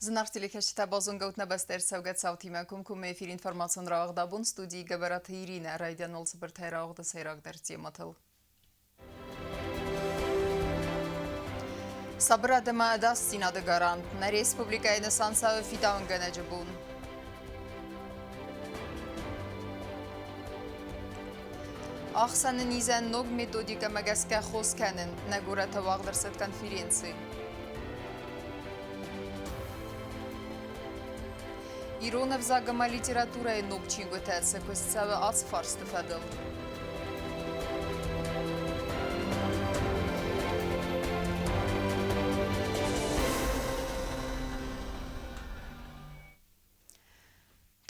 Зынаргъ телекӕсджытӕ, базонгӕут нӕ бӕстӕ ӕрцӕугӕ цаутимӕ комкоммӕ эфир информацион рауагъд абон студийы Гӕбӕраты Иринӕ. Райдианыл цыбыртӕй рауагъды сӕйрагдӕр темӕтыл. Сабырад ӕмӕ ӕдасдзинады гарант. Нӕ республикӕйы нысан цӕуы фидауынгӕнӕджы бон. Ӕхсӕны низӕн ног методикӕмӕ гӕсгӕ хос кӕнын. Нӕ горӕты уагъд ӕрцыд конференци. Ирон ӕвзаг ӕмӕ литературӕйы ног чингуытӕ цы куыст цӕуы ацы фарсты фӕдыл?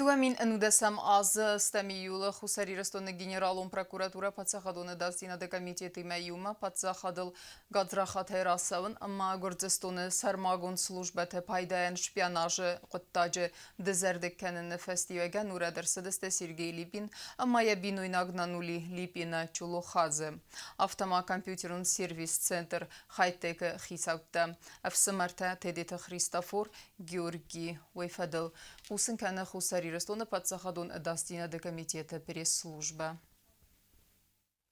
2019 азы стӕм июлы Хуссар Ирыстоны Генералон прокуратурӕ Паддзахадон ӕдасдзинады комитетимӕ иумӕ паддзахадыл гадзрахатӕй рацӕуын ӕмӕ Гуырдзыстоны сӕрмагонд службӕты пайдайӕн шпионажы хъуыддаджы дызӕрдыг кӕныны фӕстиуӕгӕн урӕд ӕрцыдысты Сергей Липин ӕмӕ йӕ бинойнаг Нанули Липина Чулохадзе. Афтӕ ма компьютерон сервис-центр Хайтекы хицӕуттӕ ӕфсымӕртӕ Тедеты Христофор, Георги уый фӕдыл хъусын кӕны Хуссар Ирыстоны паддзахадон ӕдасдзинады комитеты пресс-службӕ.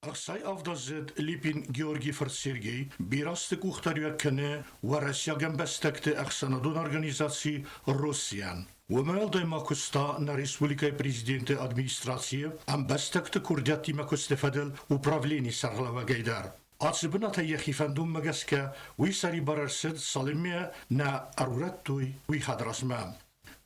67-аздзыд Липин Георгий фырт Сергей бирӕ азты къухдариуӕг кӕны уӕрӕсейаг ӕмбӕстӕгты ӕхсӕнадон организаци «Россиян». Уымӕй уӕлдай ма куыста нӕ республикӕйы президенты администрацийы ӕмбӕстӕгты куырдиӕттимӕ куысты фӕдыл управленийы сӕргълӕууӕгӕй дӕр. Ацы бынатӕй йӕхи фӕндонмӕ гӕсгӕ уый сӕрибар ӕрцыд, цалынмӕ нӕ ӕрурӕдтой, уый хӕдразмӕ.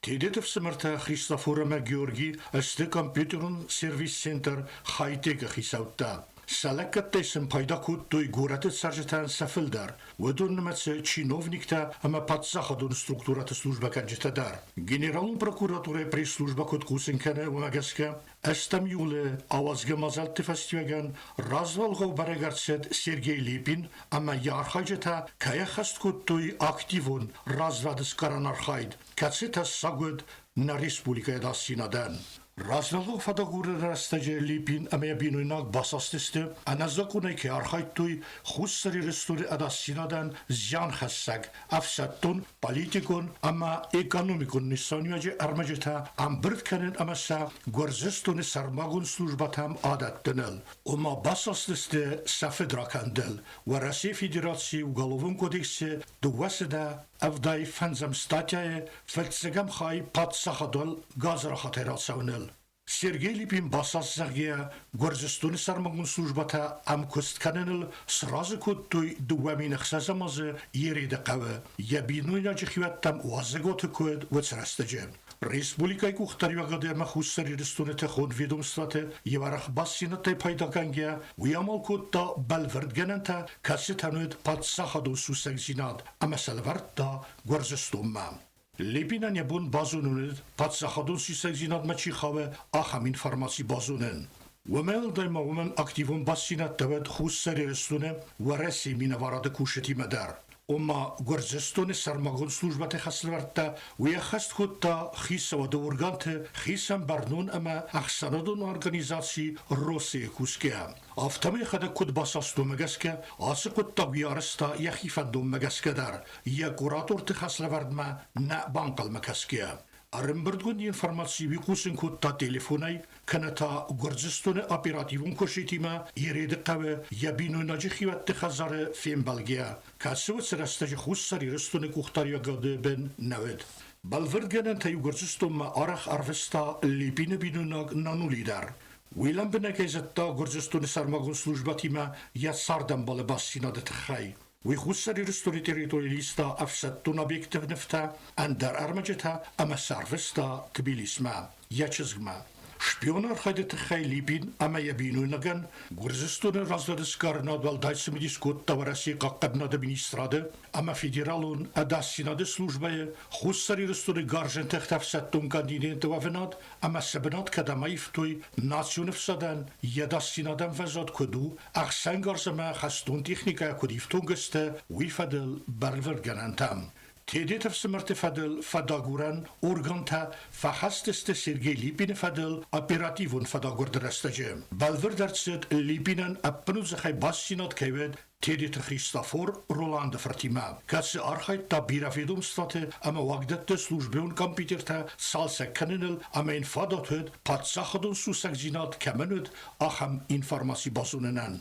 Тедеты фсымӕртӕ Христофор ӕмӕ Георги сты компьютерон сервис-центр «Хайтек»-ы хицӕуттӕ. Сӕ лӕггӕдтӕй сын пайда кодтой горӕты цӕрджытӕн сӕ фылдӕр, уыдон нымӕцы чиновниктӕ ӕмӕ паддзахадон структурӕты службӕгӕнджытӕ дӕр. Генералон прокуратурӕйы пресс-службӕ куыд хъусын кӕны, уымӕ гӕсгӕ Ӕстӕм июлы ауадзгӕ мадзӕлтты фӕстиуӕгӕн развӕлгъау бӕрӕг ӕрцыд Сергей Липин ӕмӕ йӕ архайджытӕ кӕй ӕххӕст кодтой активон развӕдсгарӕн архайд, кӕцы тӕссаг уыд нӕ республикӕйы ӕдасдзинадӕн. Развӕлгъау фӕдагуры рӕстӕджы Липин ӕмӕ йӕ бинойнаг басастысты, ӕнӕзакъонӕй кӕй архайдтой Хуссар Ирыстоны ӕдасдзинадӕн зианхӕссӕг ӕфсӕддон, политикон ӕмӕ экономикон нысаниуӕджы ӕрмӕджытӕ ӕмбырд кӕнын ӕмӕ сӕ Гуырдзыстоны сӕрмагонд службӕтӕм адӕттыныл, ома басастысты сӕ фыдракӕндыл Уӕрӕсейы Федерацийы Уголовон кодексы 275 статьяйы фыццӕгӕм хай паддзахадон гадзрахатӕй рацӕуыныл. Сергей Липин басаст, зӕгъгӕ, Гуырдзыстоны сӕрмагонд службӕтӕ ӕмкуыст кӕныныл сразы кодтой 2006 азы Ереды хъӕуы йӕ бинойнаджы хиуӕттӕм уазӕгуаты куыд уыцы рӕстӕджы. Республикӕйы къухдариуӕгады ӕмӕ Хуссар Ирыстоны тыхон ведомствоты йе уӕрӕх бастдзинӕдтӕй пайдагӕнгӕ, уый амал кодта бӕлвырдгӕнӕнтӕ, кӕцытӕн уыд паддзахадон сусӕгдзинад ӕмӕ сӕ лӕвӕрдта Гуырдзыстонмӕ. Лепинӕн йӕ бон базонын уыд, паддзахадон сусӕгдзинадмӕ чи хауы, ахӕм информаци базонын. Уымӕй уӕлдай ма уымӕн активон бастдзинӕдтӕ уыд Хуссар Ирыстоны Уӕрӕсейы минӕварады кусджытимӕ дӕр. Ома Гуырдзыстоны сӕрмагонд службӕты хӕслӕвӕрдтӕ уый ӕххӕст кодта хицауады органты хицӕн бӕрнон ӕмӕ ӕхсӕнадон организаци Россия кусгӕйӕ. Афтӕмӕй йӕхӕдӕг куыд басаст, уымӕ гӕсгӕ ацы хъуыддаг уый арӕзта йӕхи фӕндонмӕ гӕсгӕ дӕр, йӕ кураторты хӕслӕвӕрдмӕ нӕ банхъӕлмӕ кӕсгӕйӕ. Ӕрӕмбырдгонд информаци уый хъусын кодта телефонӕй, кӕнӕ та Гуырдзыстоны оперативон кусджытимӕ Ереды хъӕуы йӕ бинойнаджы хиуӕтты хӕдзары фембӕлгӕйӕ, кӕцы уыцы рӕстӕджы Хуссар Ирыстоны къухдариуӕгады бын нӕ уыд. Бӕлвырдгӕнӕнтӕ-иу Гуырдзыстонмӕ арӕх ӕрвыста Липины бинойнаг Нанули дӕр. Уый лӕмбынӕгӕй зыдта Гуырдзыстоны сӕрмагонд службӕтимӕ йӕ цардӕмбалы бастдзинады тыххӕй. Уый Хуссар Ирыстоны территорийыл иста ӕфсӕддон объектты нывтӕ, ӕндӕр ӕрмӕджытӕ ӕмӕ сӕ ӕрвыста Тбилисмӕ, йӕ чызгмӕ. Шпионы архайды тыххӕй Липин ӕмӕ йӕ бинойнагӕн Гуырдзыстоны раздӕры сгарынад уӕлдай цымыдис кодта Уӕрӕсейы хъахъхъӕнынады министрады ӕмӕ Федералон ӕдасдзинады службӕйы Хуссар Ирыстоны гарзджын тыхты ӕфсӕддон континенты уӕвынад ӕмӕ сӕ бынат кӕдӕм аивтой, национ ӕфсадӕн йӕ ӕдасдзинадӕн ӕмвӕзад куыд у, ӕхсӕнгарз ӕмӕ хӕстон техникӕйӕ куыд ифтонг сты, уый фӕдыл бӕлвырдгӕнӕнтӕм. Тедеты ӕфсымӕрты фӕдыл фӕдагурӕн органтӕ фӕхӕст сты Сергей Липины фӕдыл оперативон фӕдагуырды рӕстӕджы. Бӕлвырд ӕрцыд, Липинӕн ӕппынӕдзухӕй бастдзинад кӕй уыд. Тедеты Христофор Роланды фыртимӕ, кӕцы архайдта бирӕ ведомствоты ӕмӕ уагдӕтты службӕйон компьютертӕ цалцӕг кӕныныл ӕмӕ йын фадат уыд, паддзахадон сусӕгдзинад кӕмӕн уыд, ахӕм информаци базонынӕн.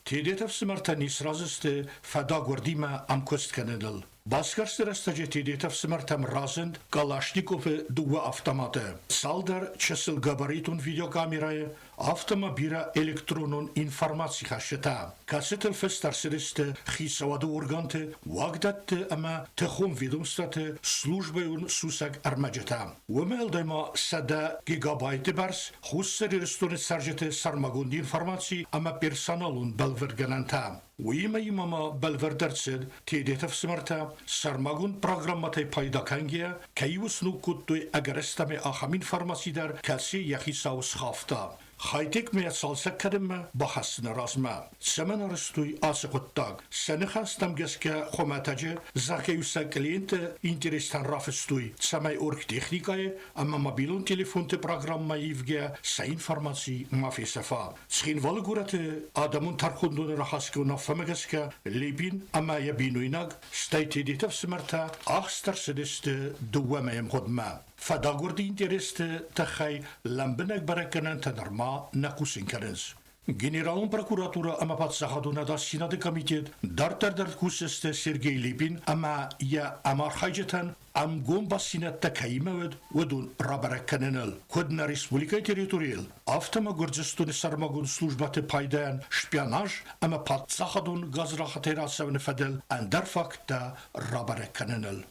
Тедеты ӕфсымӕртӕ не сразы сты фӕдагуырдимӕ ӕмкуыст кӕныныл. Басгӕрсты рӕстӕджы Тедеты ӕфсымӕртӕм разынд Калашниковы дыууӕ автоматы, цалдӕр чысыл габаритон видеокамерӕйы, афтӕ ма бирӕ электронон информацихӕсджытӕ, кӕцытыл фыст ӕрцыдысты хицауады органты, уагдӕтты ӕмӕ тыхон ведомствоты службӕйон сусӕг ӕрмӕджытӕ. Уымӕ уӕлдай ма 100 гигабайты бӕрц Хуссар Ирыстоны цӕрджыты сӕрмагонд информаци ӕмӕ персоналон бӕлвырдгӕнӕнтӕ. Уыимӕ иумӕ ма бӕлвырд ӕрцыд, Тедеты ӕфсымӕртӕ сӕрмагонд программӕтӕй пайда кӕнгӕйӕ, кӕй уснуг кодтой ӕгӕрыстӕмӕй ахӕм информаци дӕр, кӕцы йӕ хицау схафта. Хайтекмӕ йӕ цалцӕг кӕнынмӕ бахӕссыны размӕ. Цӕмӕн арӕзтой ацы хъуыддаг? Сӕ ныхӕстӕм гӕсгӕ хуымӕтӕджы, зӕгъгӕ-иу сӕ клиенты интерестӕн рафыстой, цӕмӕй оргтехникӕйы ӕмӕ мобилон телефонты программӕ ивгӕ сӕ информаци ма фесӕфа. Цхинвалы горӕты адӕмон тӕрхондоны рахӕсгӕ уынаффӕмӕ гӕсгӕ Лебин ӕмӕ йӕ бинойнаг, стӕй Тедеты ӕфсымӕртӕ ахст ӕрцыдысты дыууӕ мӕйы ӕмгъуыдмӕ. Фӕдагуырды интересты тыххӕй лӕмбынӕг бӕрӕггӕнӕнтӕ нырма нӕ хъусын кӕнынц. Генералон прокуратурӕ ӕмӕ паддзахадон ӕдасдзинады комитет дарддӕр дӕр кусдзысты Сергей Липин ӕмӕ йӕ ӕмархайджытӕн ӕмгом бастдзинӕдтӕ кӕимӕ уыд, уыдон рабӕрӕг кӕныныл, куыд нӕ республикӕйы территорийыл, афтӕ ма Гуырдзыстоны сӕрмагонд службӕты пайдайӕн шпионаж ӕмӕ паддзахадон гадзрахатӕй рацӕуыны фӕдыл ӕндӕр факттӕ рабӕрӕг кӕныныл.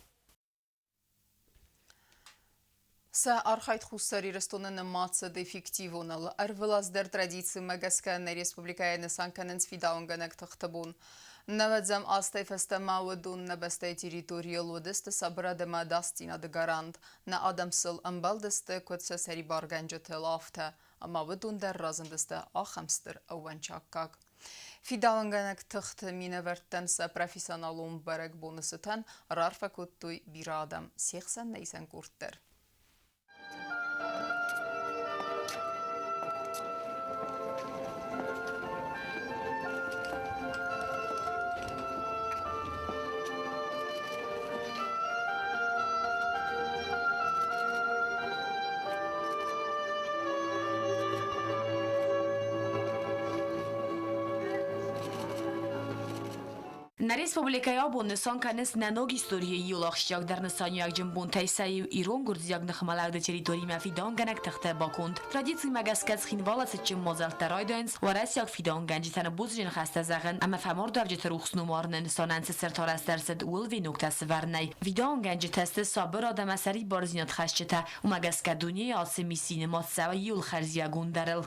Сӕ архайд Хуссар Ирыстоны нымад цыд эффективоныл. Ӕрвылаз дӕр традицимӕ гӕсгӕ нӕ республикӕйы нысан кӕнынц фидауынгӕнӕг тыхты бон. Нӕуӕдзӕм азтӕй фӕстӕмӕ уыдон нӕ бӕстӕйы территорийыл уыдысты сабырад ӕмӕ ӕдасдзинады гарант. Нӕ адӕм сыл ӕмбӕлдысты, куыд сӕ сӕрибаргӕнджытыл, афтӕ. Ӕмӕ уыдон дӕр разындысты ахӕм стыр ӕууӕнчы аккаг. Фидауынгӕнӕг тыхты минӕвӕрттӕн сӕ профессионалон бӕрӕгбоны цытӕн раарфӕ кодтой бирӕ адӕм, се хсӕн нӕ исӕн къорд дӕр. Нӕ республикӕйы абон нысан кӕнынц нӕ ног историйы иууыл ахсджиагдӕр нысаниуӕгджын бонтӕй сӕ иу ирон-гуырдзиаг ныхмӕлӕуды территоримӕ фидауынгӕнӕг тыхтӕ баконд. Традицимӕ гӕсгӕ Цхинвалы цытджын мадзӕлттӕ райдайынц уӕрӕсейаг фидауынгӕнджытӕн бузныджы ныхӕстӕ зӕгъын ӕмӕ фӕмардуӕвджыты рухс ном арыны нысанӕн цы цырт арӕзт ӕрцыд, ууыл веноктӕ сывӕрынӕй. Фидауынгӕнджытӕ сты сабырад ӕмӕ сӕрибардзинад хӕсджытӕ, уымӕ гӕсгӕ дунейы ацы мисси нымад цӕуы иууыл хӕрзиагондӕрыл.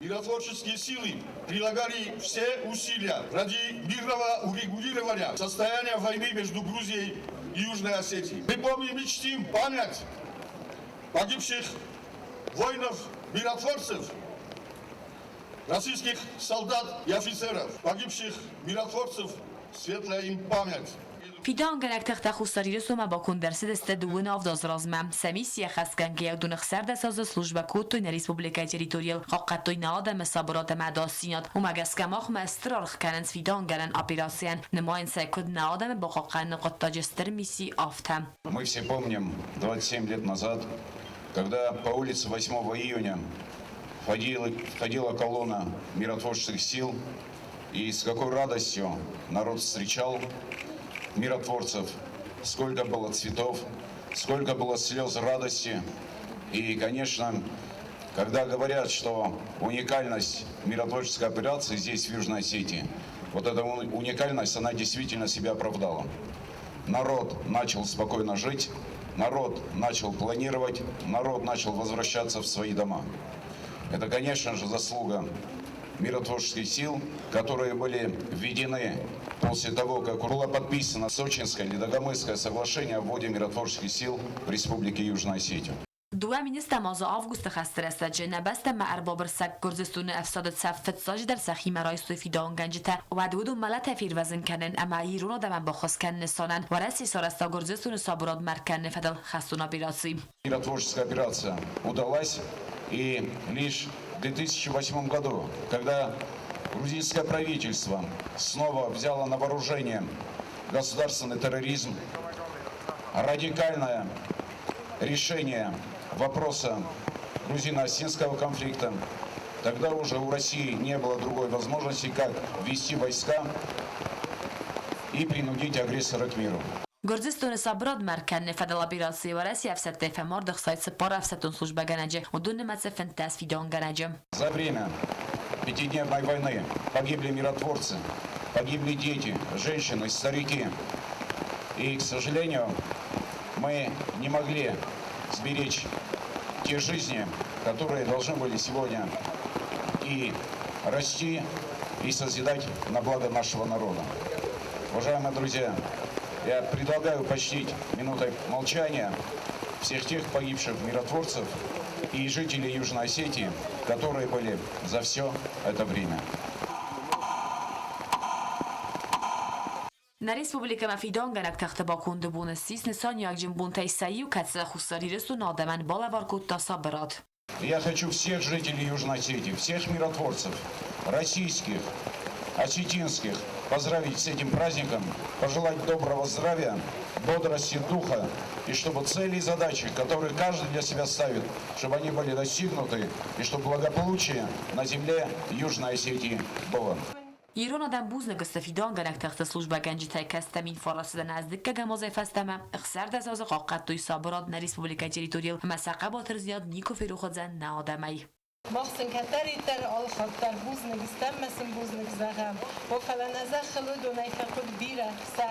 Миротворческие силы прилагали все усилия ради мирного урегулирования состояния войны между Грузией и Южной Осетией. Мы помним и чтим память погибших воинов-миротворцев, российских солдат и офицеров, погибших миротворцев, светлая им память. Фидауынгӕнӕг тыхтӕ Хуссар Ирыстонмӕ баконд ӕрцыдысты дыууын авд азы размӕ. Сӕ миссийӕ хӕсгӕнгӕйӕ уыдоны 16 азы службӕ кодтой нӕ республикӕйы территорийыл, хъахъхъӕдтой нӕ адӕмы сабырад ӕмӕ ӕдасдзинад. Уымӕ гӕсгӕ махмӕ стыр аргъ кӕнынц фидауынгӕнӕн операцийӕн, нымайынц ӕй куыд нӕ адӕмы бахъахъхъӕныны хъуыддаджы стыр мисси, афтӕ. Мы все помним 27 лет назад, когда по улице 8 июня входила колонна миротворческих сил, и с какой радостью народ встречал миротворцев, сколько было цветов, сколько было слез радости. И, конечно, когда говорят, что уникальность миротворческой операции здесь, в Южной Осетии, вот эта уникальность, она действительно себя оправдала. Народ начал спокойно жить, народ начал планировать, народ начал возвращаться в свои дома. Это, конечно же, заслуга миротворческих сил, которые были введены после того, как было подписано Сочинское или Дагомысское соглашение о вводе миротворческих сил в Республике Южная Осетия. 2 мин азы августы хӕсты рӕстӕджы нӕ бӕстӕмӕ ӕрбабырсӕг Гуырдзыстоны ӕфсады цӕф фыццаджыдӕр сӕхимӕ райстой фидауынгӕнджытӕ. Уӕд уыдон мӕлӕтӕй фервӕзын кӕнын ӕмӕ ирон адӕмӕн баххуыс кӕныны нысанӕн Уӕрӕсе сарӕзта Гуырдзыстоны сабырад марг кӕныны фӕдыл хӕстон операци. Миротворческая операция удалась, и лишь в 2008 году, когда грузинское правительство снова взяло на вооружение государственный терроризм, радикальное решение вопроса грузино-осетинского конфликта, тогда уже у России не было другой возможности, как ввести войска и принудить агрессора к миру. Гуырдзыстоны сабырад мӕр кӕныны фӕдыл операцийы Уӕрӕсейы ӕфсӕдтӕй фӕмард 64 ӕфсӕддон службӕгӕнӕджы, уыдон нымӕцы 15 фидауынгӕнӕджы. За время пятидневной войны погибли миротворцы, погибли дети, женщины, старики. И, к сожалению, мы не могли сберечь те жизни, которые должны были сегодня и расти, и созидать на благо нашего народа. Уважаемые друзья, я предлагаю почтить минутой молчания всех тех погибших миротворцев и жителей Южной Осетии, которые были за все это время. Нӕ республикӕмӕ фидауынгӕнӕг тыхты баконды бон ссис нысаниуӕгджын бонтӕй сӕ иу, кӕцы Хуссар Ирыстоны адӕмӕн балӕвар кодта сабырад. Я хочу всех жителей Южной Осетии, всех миротворцев, российских, осетинских, поздравить с этим праздником, пожелать доброго здравия, бодрости духа, и чтобы цели и задачи, которые каждый для себя ставит, чтобы они были достигнуты, и чтобы благополучие на земле Южной Осетии было. Ирон адӕм бузныг сты фидауынгӕнӕг тыхты службӕгӕнджытӕй, кӕцытӕ 1900 аз дыккӕгӕм азӕй фӕстӕмӕ 16 азы хъахъхъӕдтой сабырад нӕ республикӕйы территорийыл ӕмӕ сӕ хъӕбатырдзинад никуы ферох уыдзӕн нӕ адӕмӕй. Мах сын кӕддӕриддӕр алхатт дӕр бузныг стӕм ӕмӕ сын бузныг зӕгъӕм. О, фӕлӕ нӕ зӕххыл уыдонӕй фӕхъуыд бирӕ сӕ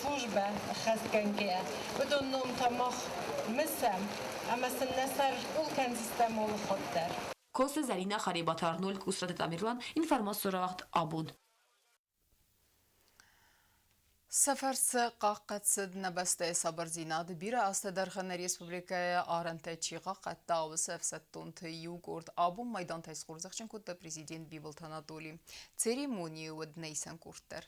службӕ ӕххӕстгӕнгӕйӕ. Уыдон ном та мах мысӕм ӕмӕ сын нӕ сӕр къул кӕндзыстӕм алыхатт дӕр. Коцты Зӕринӕ, Харебаты Арнольд, Къусраты Тамерлан, информацион рауагъд Абон. Сӕ фӕрцы хъахъхъӕд цыд нӕ бӕстӕйы сабырдзинад. Бирӕ азты дӕргъы нӕ республикӕйы арӕнтӕ чи хъахъхъӕдта, уыцы ӕфсӕддонты иу къорд абон майдантӕй схорзӕхджын кодта президент Бибылты Анатоли. Церемонийы уыд нӕ исӕн къорд дӕр.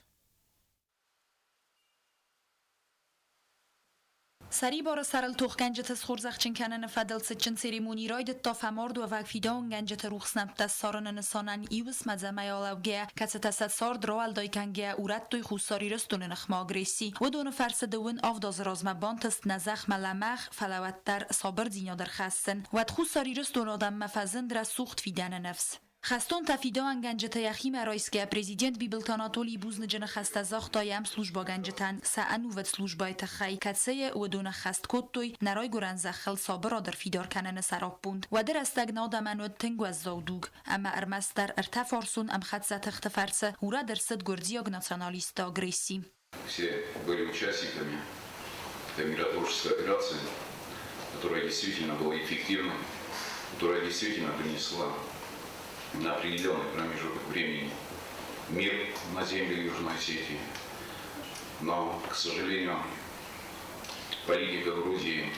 Сӕрибары сӕрыл тохгӕнджыты схорзӕхджын кӕныны фӕдыл цытджын церемони райдыдта фӕмардуӕвӕг фидауынгӕнджыты рухс нӕмттӕ ссарыны нысанӕн иу уысмӕ алӕугӕйӕ, кӕцытӕ сӕ цард рауӕлдай кӕнгӕйӕ урӕдтой Хуссар Ирыстоны ныхмӕ агресси. Уыдоны фӕрцы 27 азы размӕ бантыст нӕ зӕхмӕ лӕмӕгъ, фӕлӕ уӕддӕр сабырдзинад ӕрхӕссын. Уӕд Хуссар Ирыстоны адӕммӕ фӕзынд рӕсугъд фидӕны ныфс. Хӕстонтӕ фидауӕнгӕнджыты йӕхимӕ райсгӕ, президент Бибылты Анатолий бузныджы ныхӕстӕ загъта йӕм службӕгӕнджытӕн сӕ ӕнувыд службӕйы тыххӕй, кӕцыйы уыдон ӕххӕст кодтой нӕ райгуырӕн зӕххыл сабырад ӕрфидар кӕныны сӕраппонд. Уӕды рӕстӕг нӕ адӕмӕн уыд тынг уӕззау дуг, ӕмӕ ӕрмӕстдӕр ӕртӕфарсон ӕмхӕццӕ тыхты фӕрцы урӕд ӕрцыд гуырдзиаг националистты агресси. Все были участниками этой миротворческой операции, которая действительно была эффективной, которая действительно принесла на определенный промежуток времени мир на земле Южной Осетии. Но, к сожалению, политика Грузии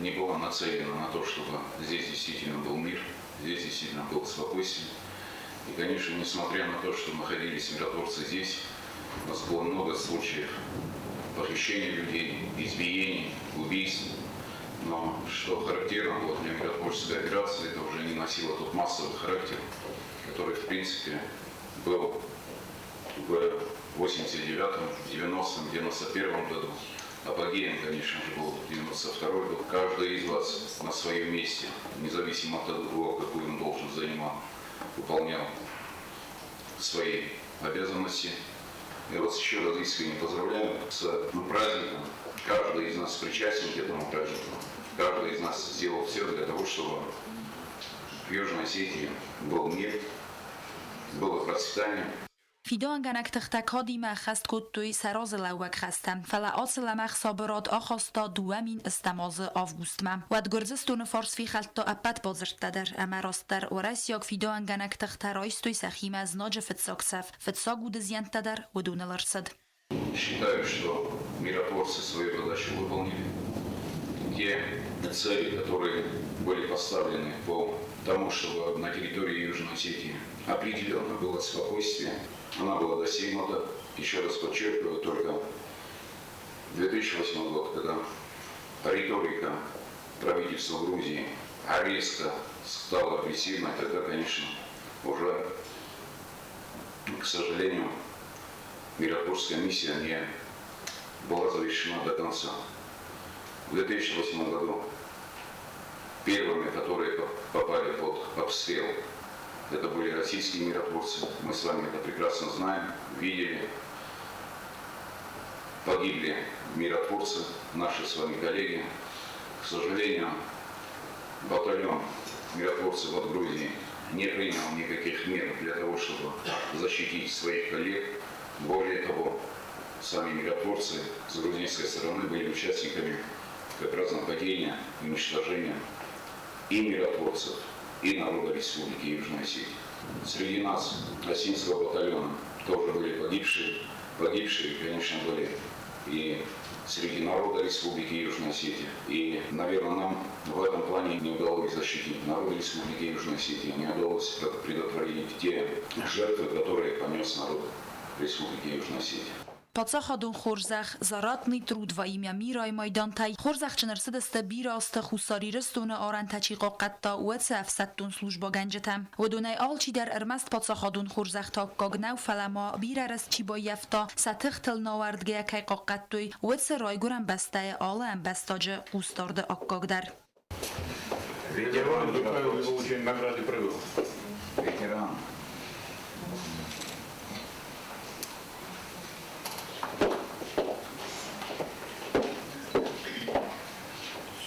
не была нацелена на то, чтобы здесь действительно был мир, здесь действительно было спокойствие. И, конечно, несмотря на то, что находились миротворцы здесь, у нас было много случаев похищения людей, избиений, убийств. Но что характерно было для миротворческой операции, это уже не носило тот массовый характер, который, в принципе, был в 89-м, 90-м, 91-м году. Апогеем, конечно же, был 92 год. Каждый из вас на своем месте, независимо от того, какую он должность занимал, выполнял свои обязанности. Я вас еще раз искренне поздравляю с праздником. Каждый из нас причастен к этому празднику. Каждый из нас сделал все для того, чтобы в Южной Осетии был мир, было процветание. Фидауӕнгӕнӕг тыхтӕ кадимӕ ӕххӕст кодтой сӕ разылӕууӕг хӕстӕ, фӕлӕ ацы лӕмӕгъ сабырад ахаста 2008 азы августмӕ. Уӕд Гуырдзыстоны фарс фехӕлдта ӕппӕт бадзырдтӕ дӕр ӕмӕ растдӕр уӕрӕсейаг фидауӕнгӕнӕг тыхтӕ райстой сӕхимӕ знаджы фыццаг цӕф, фыццаг уды зиӕнттӕ дӕр уыдоныл ӕрцыд. Считаю, что миротворцы свою задачу выполнили. Те цели, которые были поставлены по тому, чтобы на территории Южной Осетии определенно было спокойствие, она была достигнута. Еще раз подчеркиваю, только 2008 год, когда риторика правительства Грузии резко стала агрессивной, тогда, конечно, уже К сожалению, миротворческая миссия не была завершена до конца. В 2008 году первыми, которые попали под обстрел, это были российские миротворцы. Мы с вами это прекрасно знаем, видели. Погибли миротворцы, наши с вами коллеги. К сожалению, батальон миротворцев от Грузии не принял никаких мер для того, чтобы защитить своих коллег. Более того, сами миротворцы с грузинской стороны были участниками как раз нападения и уничтожения и миротворцев, и народа Республики Южная Осетия. Среди нас, Осинского батальона, тоже были погибшие. Погибшие, конечно, были и среди народа Республики Южная Осетия. И, наверное, нам в этом плане не удалось защитить народ Республики Южная Осетия, не удалось предотвратить те жертвы, которые понес народ Республики Южная Осетия. Паддзахадон хорзӕх «За ратный труд во имя мира»-йы майдантӕй хорзӕхджын ӕрцыдысты бирӕ азты Хуссар Ирыстоны арӕнтӕ чи хъахъхъӕдта, уыцы ӕфсӕддон службӕгӕнджытӕ. Уыдонӕй алчидӕр ӕрмӕст паддзахадон хорзӕхты аккаг нӕу, фӕлӕ ма бирӕ рӕзт чи баййӕфта, сӕ тыхтыл науӕрдгӕйӕ кӕй хъахъхъӕдтой, уыцы райгуырӕн бӕстӕйы алы ӕмбӕстаджы хъусдарды аккаг дӕр. Ветеран получения награды прибыл. Ветеран.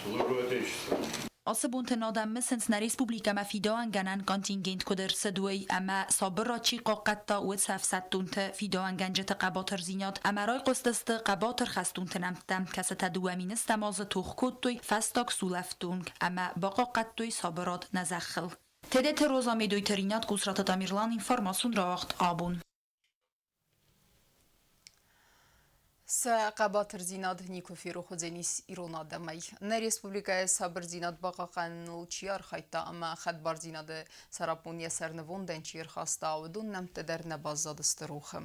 Служба Отечеству. Ацы бонты адӕм мысынц, нӕ республикӕмӕ фидауӕнгӕнӕн контингент куыд ӕрцыд, уый, ӕмӕ сабырад чи хъахъхъӕдта, уыцы ӕфсӕддонты фидауӕнгӕнджыты хъӕбатырдзинад ӕмӕ райхъуыстысты хъӕбатыр хӕстонты нӕмттӕ, кӕцытӕ 2 000 азы тох кодтой фӕстаг сулӕфты онг ӕмӕ бахъахъхъӕдтой сабырад нӕ зӕххыл. Тедеты Роза, Медойты Ринат, Къусраты Тамерлан, информацион рауагъд «Абон». Сӕ хъӕбатырдзинад никуы ферох уыдзӕнис ирон адӕмӕй. Нӕ республикӕйы сабырдзинад бахъахъхъӕныныл чи архайдта ӕмӕ хӕдбардзинады сӕраппонд йӕ сӕрнывондӕн чи ӕрхаста, уыдон нӕмттӕ дӕр нӕ баззадысты рохы.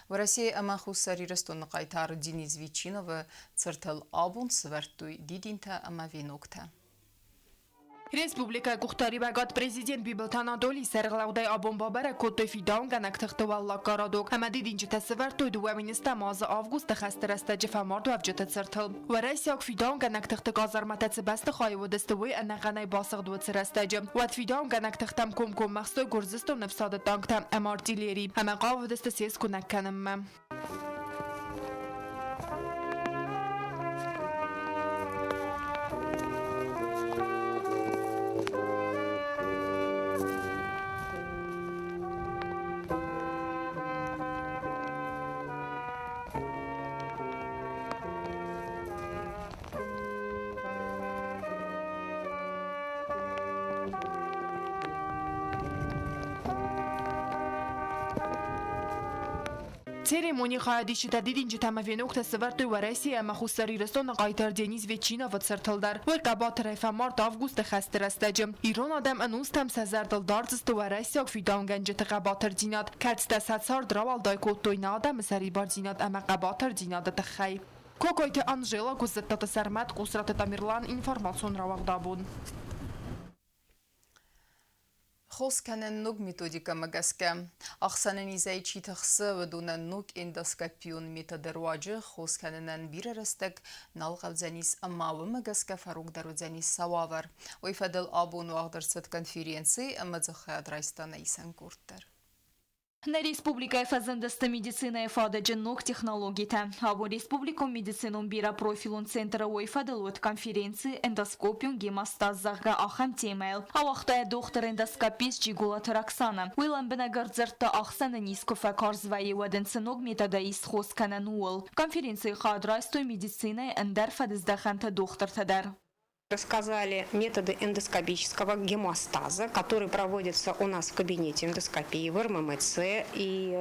Уӕрӕсейы ӕмӕ Хуссар Ирыстоны хъайтар Денис Ветчиновы цыртыл абон сывӕрдтой дидинтӕ ӕмӕ веноктӕ. Республикӕйы къухдариуӕгад президент Бибылты Анатолийы сӕргълӕудӕй абон бабӕрӕг кодтой фидауынгӕнӕг тыхты уӕллаг городок ӕмӕ дидинджытӕ сӕвӕрдтой 2 000-ӕм азы августы хӕсты рӕстӕджы фӕмардуӕвджыты цыртыл. Уӕрӕсейаг фидауынгӕнӕг тыхты казармӕтӕ цы бӕстыхайы уыдысты, уый ӕнӕхъӕнӕй басыгъд уыцы рӕстӕджы. Уӕд фидауынгӕнӕг тыхтӕм комкоммӕ ӕхстой Гуырдзыстоны ӕфсады танктӕ ӕмӕ артиллери ӕмӕ хъавыдысты се скуынӕг кӕнынмӕ. Церемонийы хайадисджытӕ дидинджытӕ ӕмӕ веноктӕ сӕвӕрдтой Уӕрӕсейы ӕмӕ Хуссар Ирыстоны хъайтар Денис Ветчиновы цыртыл дӕр. Уый хъӕбатырӕй фӕмард августы хӕсты рӕстӕджы. Ирон адӕм ӕнустӕм сӕ зӕрдыл дардзысты уӕрӕсейаг фидауынгӕнджыты хъӕбатырдзинад, кӕцытӕ сӕ цард рауӕлдай кодтой нӕ адӕмы сӕрибардзинад ӕмӕ хъӕбатырдзинады тыххӕй. Кокойты Анжела, Гуыззыттаты Сӕрмӕт, Къусраты Тамерлан, информацион рауагъд «Абон». Хос кӕнӕн ног методикӕмӕ гӕсгӕ. Ахсӕны низӕй чи тыхсы, уыдонӕн ног эндоскопион методы руаджы хос кӕнынӕн бирӕ рӕстӕг нал хъӕудзӕнис ӕмӕ уымӕ гӕсгӕ фӕрогдӕр уыдзӕнис сӕ уавӕр. Уый фӕдыл абон уагъд ӕрцыд конференци ӕмӕ дзы хайад райста нӕ исӕн къорд дӕр. Нӕ республикӕйы фӕзындысты медицинӕйы фадыджы ног технологитӕ. Абон республикон медицинон бирӕпрофилон центры уый фӕдыл уыд конференци «Эндоскопион гемостаз», зӕгъгӕ, ахӕм темӕйыл. Ауагъта йӕ дохтыр-эндоскопист Джиголаты Роксана. Уый лӕмбынӕг ӕрдзырдта, ахсӕны низ куы фӕкарз вӕййы, уӕд ын цы ног методӕй ис хос кӕнӕн, ууыл. Конференцийы хайад райстой медицинӕйы ӕндӕр фӕдыздӕхӕнты дохтыртӕ дӕр. Рассказали методы эндоскопического гемостаза, которые проводятся у нас в кабинете эндоскопии в РММЦ, и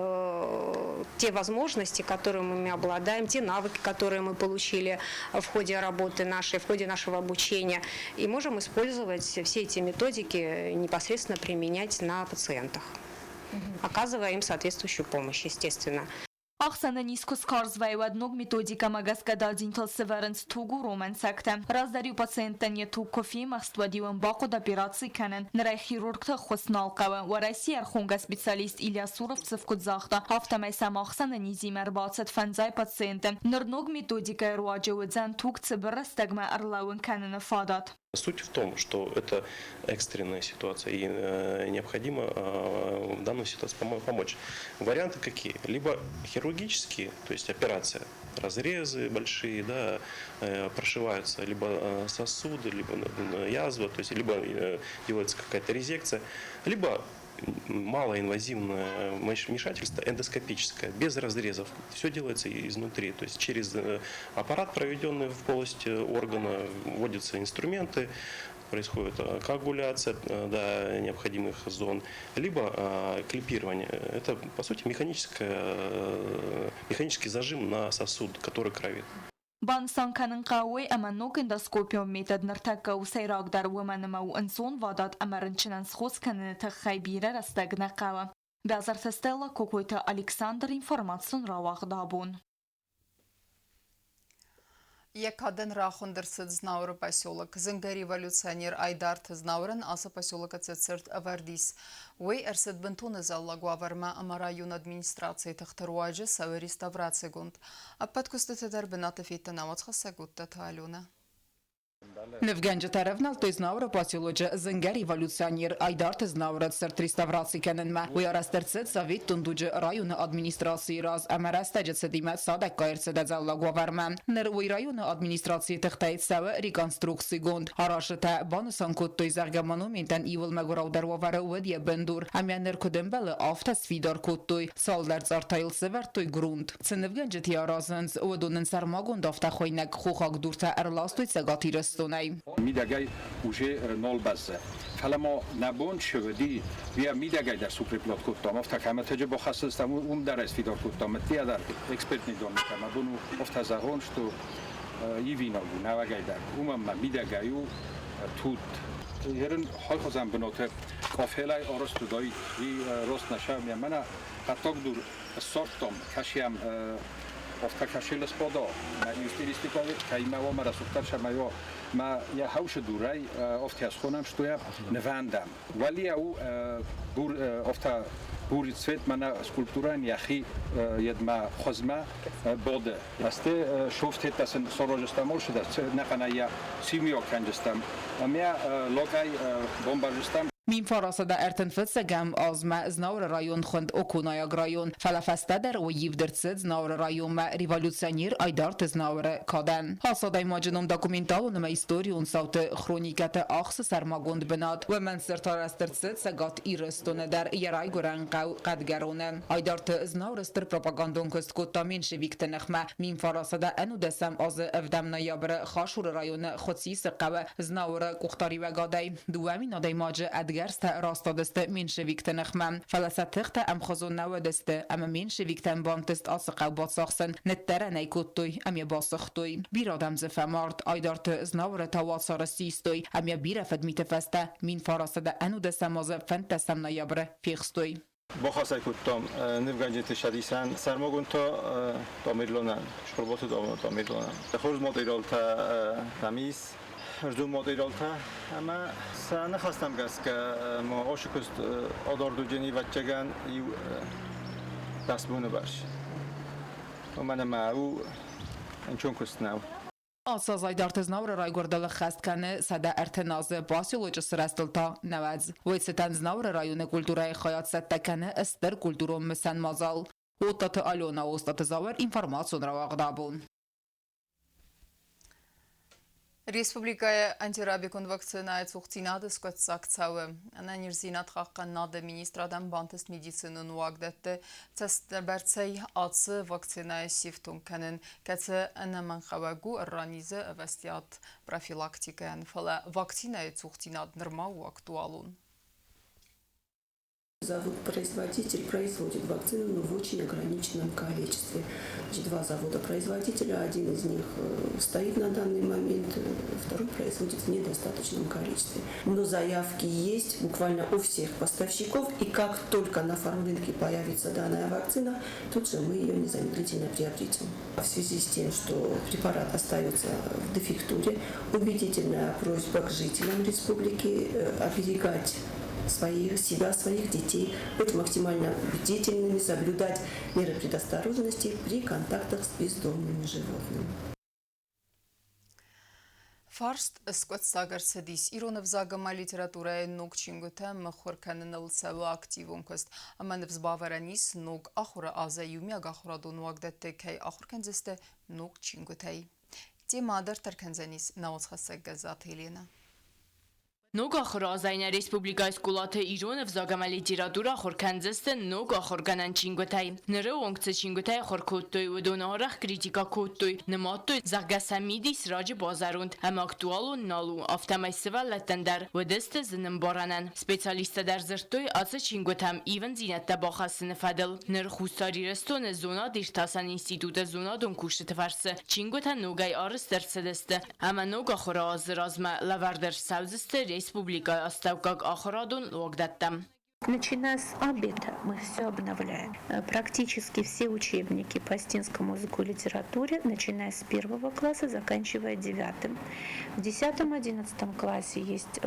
те возможности, которыми мы обладаем, те навыки, которые мы получили в ходе работы нашей, в ходе нашего обучения, и можем использовать все эти методики, непосредственно применять на пациентах, оказывая им соответствующую помощь, естественно. Ахсӕны низ куы скарз вӕййы, уӕд ног методикӕмӕ гӕсгӕ дадзинтыл сӕвӕрынц тугуромӕн цӕгтӕ. Раздӕр-иу пациенттӕн йӕ туг куы фемӕхст, уӕд-иу ын бахъуыд операци кӕнын. Ныр ӕй хирургты ӕххуыс нал хъӕуы. Уӕрӕсейы ӕрхонгӕ специалист Илья Суровцев куыд загъта, афтӕмӕй сӕм ахсӕны низимӕ ӕрбацыд фӕндзай пациенты. Ныр ног методикӕйы руаджы уыдзӕн туг цыбыр рӕстӕгмӕ ӕрлӕууын кӕныны фадат. Суть в том, что это экстренная ситуация и необходимо в данной ситуации помочь. Варианты какие? Либо хирургические, то есть операция, разрезы большие, да, прошиваются либо сосуды, либо язва, то есть либо делается какая-то резекция, либо малоинвазивное вмешательство, эндоскопическое, без разрезов. Все делается изнутри, то есть через аппарат, проведенный в полость органа, вводятся инструменты, происходит коагуляция да, необходимых зон, либо клипирование. Это, по сути, механический зажим на сосуд, который кровит. Банысан кӕнын хъӕуы, ӕмӕ ног эндоскопион метод ныртӕккӕ у сӕйрагдӕр, уымӕн ӕмӕ у ӕнцонвадат ӕмӕ рынчынӕн схос кӕныны тыххӕй бирӕ рӕстӕг нӕ хъӕуы. Бязарты Стелла, Кокойты Александр, информацион рауагъд абон. Йӕ кадӕн рахуынд ӕрцыд Знауыры поселок. Зынгӕ революционер Айдарты Знауырӕн ацы поселокы цырт ӕвӕрд ис. Уый ӕрцыд бынтон ӕдзӕллаг уавӕрмӕ ӕмӕ районы администрацийы тыхты руаджы цӕуы реставрацигонд. Ӕппӕт куыстыты дӕр бынаты федта науӕдзхӕссӕг Уыдтаты Аленӕ. Нывгӕнджытӕ рӕвнӕлдтой Знауыры поселочы зынгӕ революционер Айдарты Знауыры цырт реставраци кӕнынмӕ. Уый арӕзт ӕрцыд Советон дуджы районы администрацийы раз ӕмӕ рӕстӕджы цыдимӕ цадӕггай ӕрцыд ӕдзӕллаг уавӕрмӕ. Ныр уый районы администрацийы тыхтӕй цӕуы реконструкцигонд. Аразджытӕ банысан кодтой, зӕгъгӕ, монументӕн иууыл мӕгуыраудӕр уавӕры уыд йӕ бындур ӕмӕ ныр куыд ӕмбӕлы, афтӕ сфидар кодтой. Цалдӕр цъӕртӕ йыл сӕвӕрдтой грунт. Цы нывгӕнджытӕ аразынц, уыдон ын сӕрмагонд афтӕхуыйнӕг хохаг дуртӕ ӕрластой Цӕгат Ирыстонӕй. Мидӕгӕй уже нал баззад. Фӕлӕ ма нӕ бон цы уыди, уый мидӕгӕй дӕр сукреплат кодтам, афтӕ кӕмӕтӕджы бахӕссыстӕм, уым дӕр ӕсфидар кодтам. Мыдтийӕ дӕр экспертный домӕнтӕ мӕ бон у афтӕ зӕгъон, что ивинаг у нӕуӕгӕй дӕр. Уымӕн ма мидӕгӕй у тут. Ерын хойхуызӕн бынаты къафелӕй арӕзт уыдаид, уый раст нӕ сӕумӕ. Мӕнӕ хъӕддаг дур ссардтам, кӕсӕм афтӕ кӕсел сбада, мӕ стилистикӕ кӕимӕ уа, мӕ рӕсугъддӕр сӕмӕй уа, мӕ йӕ хӕусы дурӕй афтӕ схонӕм, что йӕ нывӕндӕм. Уӕлийӕ у бур афтӕ бур цвет мӕнӕ скульптурӕн йӕхи йедмӕ хуызмӕ бады. Асте шофтеттӕ сын саразыстам алчидӕр, нӕхъӕнӕй йӕ симио кӕнджыстӕм ӕмӕ логӕй бомбарджыстӕм. 1935 азмӕ Знауыры район хуынд Оконайаг район, фӕлӕ фӕстӕдӕр уый ивд ӕрцыд Знауыры районмӕ революционер Айдарты Знауыры кадӕн. Ацы адӕймаджы ном документалон ӕмӕ историон цауты хроникӕты ахсы сӕрмагонд бынат. Уымӕн цырт арӕзт ӕрцыд Цӕгат Ирыстоны дӕр йӕ райгуырӕн хъӕу Хъӕдгӕроны. Айдарты Знауыры стыр пропагандон куыст кодта меньшевикты ныхмӕ. 1911 азы ӕвдӕм ноябры Хашуры районы Хуыцисы хъӕуы Знауыры къухдариуӕгадӕй 2000 адӕймаджы ӕдгӕрзтӕ растадысты меньшевикты ныхмӕ. Фӕлӕ сӕ тыхтӕ ӕмхуызон нӕ уыдысты, ӕмӕ меньшевиктӕн бантыст ацы хъӕу бацахсын, ныддӕрӕн ӕй кодтой ӕмӕ басыгътой. Бирӕ адӕм дзы фӕмард, Айдарты Знауыры та уацары систой ӕмӕ бирӕ фыдмиты фӕстӕ 1911 азы 15 ноябры фехстой. Бахӕсӕ кодтам нывгӕнджыты сӕдисӕн сӕрмагонд та Тамерланӕн, Цхуырбаты Тамерланӕн. Хорз материалтӕ нӕм ис, ӕрдзон материалтӕ ӕмӕ сӕ ныхӕстӕм гӕсгӕ ма ацы куыст адард уыдзӕни, ӕвӕццӕгӕн, иу 10 боны бӕрц. Уымӕн ӕмӕ у ӕнцон куыст нӕу. Ацы аз Айдарты Знауыры райгуырдыл ӕххӕст кӕны 130 азы, поселочы сырӕзтыл та 90. Уый цытӕн Знауыры районы культурӕйы хайад цӕттӕ кӕны стыр культурон мысӕн мадзал. Оттаты Алена, Остаты Зауыр, информацион рауагъд абон. Республикӕйы антирабикон вакцинӕйы цухдзинады скъуыддзаг цӕуы. Ӕнӕниздзинад хъахъхъӕнынады министрадӕн бантыст медицинон уагдӕтты цӕстбӕрцӕй ацы вакцинӕйы сифтонг кӕнын, кӕцы ӕнӕмӕнгхъӕуӕг у ӕрранизы ӕвӕстиат профилактикӕйӕн, фӕлӕ вакцинӕйы цухдзинад нырма у актуалон. Завод-производитель производит вакцину, но в очень ограниченном количестве. Значит, два завода-производителя, один из них стоит на данный момент, второй производит в недостаточном количестве. Но заявки есть буквально у всех поставщиков, и как только на фармрынке появится данная вакцина, тут же мы ее незамедлительно приобретем. В связи с тем, что препарат остается в дефектуре, убедительная просьба к жителям республики оберегать своих, себя, своих детей, быть максимально бдительными, соблюдать меры предосторожности при контактах с бездомными животными. Фарст скъуыддзаг ӕрцыдис ирон ӕвзаг ӕмӕ литературӕйы ног чингуытӕ мыхуыр кӕныныл цӕуы активон куыст ӕмӕ ныфс бавӕрӕн ис, ног ахуыры азӕй иумиаг ахуырадон уагдӕтты кӕй ахуыр кӕндзысты ног чингуытӕй. Темӕ дарддӕр кӕндзӕнис нӕ уацхӕссӕг Гӕззаты Еленӕ. Ног ахуыры азӕй нӕ республикӕйы скъолаты ирон ӕвзаг ӕмӕ литературӕ ахуыр кӕндзысты ног ахуыргӕнӕн чингуытӕй. Ныры онг цы чингуытӕй ахуыр кодтой, уыдон арӕх критикӕ кодтой, нымадтой, зӕгъгӕ, сӕ мидис раджы базӕронд ӕмӕ актуалон нал у, афтӕмӕй сывӕллӕттӕн дӕр уыдысты зынӕмбарӕнӕн. Специалисттӕ дӕр дзырдтой ацы чингуытӕм ивындзинӕдтӕ бахӕссыны фӕдыл. Ныр Хуссар Ирыстоны зонад-иртасӕн институты зонадон кусджыты фӕрцы чингуытӕ ногӕй арӕзт ӕрцыдысты ӕмӕ ног ахуыры азы размӕ лӕвӕрд ӕрцӕудзысты республикӕйы астӕуккаг ахуырадон уагдӕттӕм. Начиная с обеда мы все обновляем. Практически все учебники по осетинскому языку и литературе, начиная с первого класса, заканчивая девятым. В 10-11 классе есть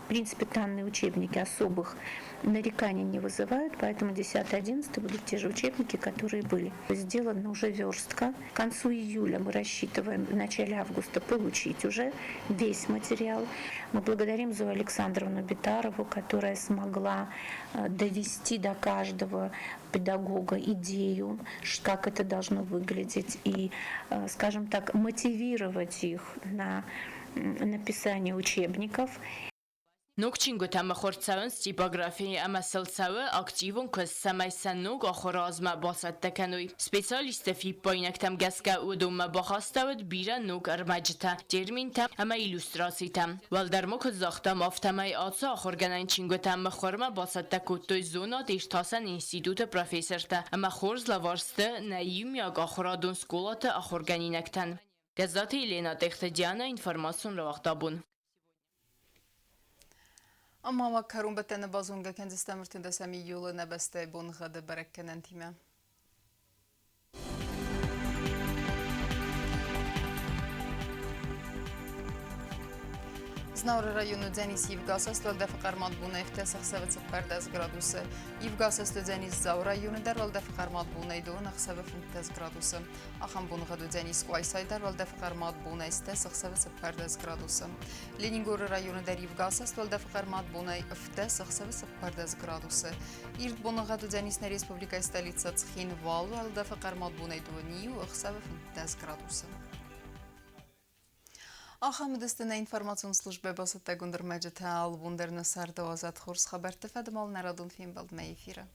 в принципе, данные учебники особых нареканий не вызывают, поэтому 10-11 будут те же учебники, которые были. Сделана уже верстка. К концу июля мы рассчитываем в начале августа получить уже весь материал. Мы благодарим Зою Александровну Битарову, которая смогла довести до каждого педагога идею, как это должно выглядеть, и, скажем так, мотивировать их на написание учебников. Ног чингуытӕ мыхуыр цӕуынц типографийы ӕмӕ сыл цӕуы активон куыст, цӕмӕй сӕ ног ахуыры азмӕ бацӕттӕ кӕной. Специалистты фиппаинӕгтӕм гӕсгӕ уыдонмӕ бахастӕуыд бирӕ ног ӕрмӕджытӕ, терминтӕ ӕмӕ иллюстрацитӕ. Уӕлдӕр ма куыд загътам, афтӕмӕй ацы ахуыргӕнӕн чингуытӕ мыхуырмӕ бацӕттӕ кодтой зонад-иртасӕн институты профессортӕ ӕмӕ хорз лӕвар сты нӕ иумиаг ахуырадон скъолаты ахуыргӕнинӕгтӕн. Гӕззаты Еленӕ, Тъехты Дианӕ, информацион рауагъдабон. Ӕмӕ ма кӕронбӕттӕны базонгӕ кӕндзыстӕм 13 июлы нӕ бӕстӕйы боныгъӕды бӕрӕггӕнӕнтимӕ. Знауыры районы уыдзӕнис ивгӕсӕст уӕлдӕфы хъӕрмад бонӕй ӕхсӕвы 14 градусы. Ивгӕсӕст уыдзӕнис Дзауы районы дӕр уӕлдӕфы хъӕрмад бонӕй дон ӕхсӕвы 15 градусы. Ахӕм боныгъӕд уыдзӕнис Къуайсайы дӕр уӕлдӕфы хъӕрмад бонӕй ӕхсӕвы 14 градусы. Ленингоры районы дӕр ивгӕсӕст уӕлдӕфы хъӕрмад бонӕй ӕхсӕвы 14 градусы. Ирд боныгъӕд уыдзӕнис нӕ республикӕйы столицӕ Цхинвалы уӕлдӕфы хъӕрмад бонӕй 21 ӕхсӕвы 15 градусы. Ахӕм уыдысты нӕ информацион службӕ бацӕттӕгонд ӕрмӕджытӕ. Алыбон дӕр нӕ царды уадзӕд хорз хабӕртты фӕдыл нӕ радон фембӕлдмӕ эфиры.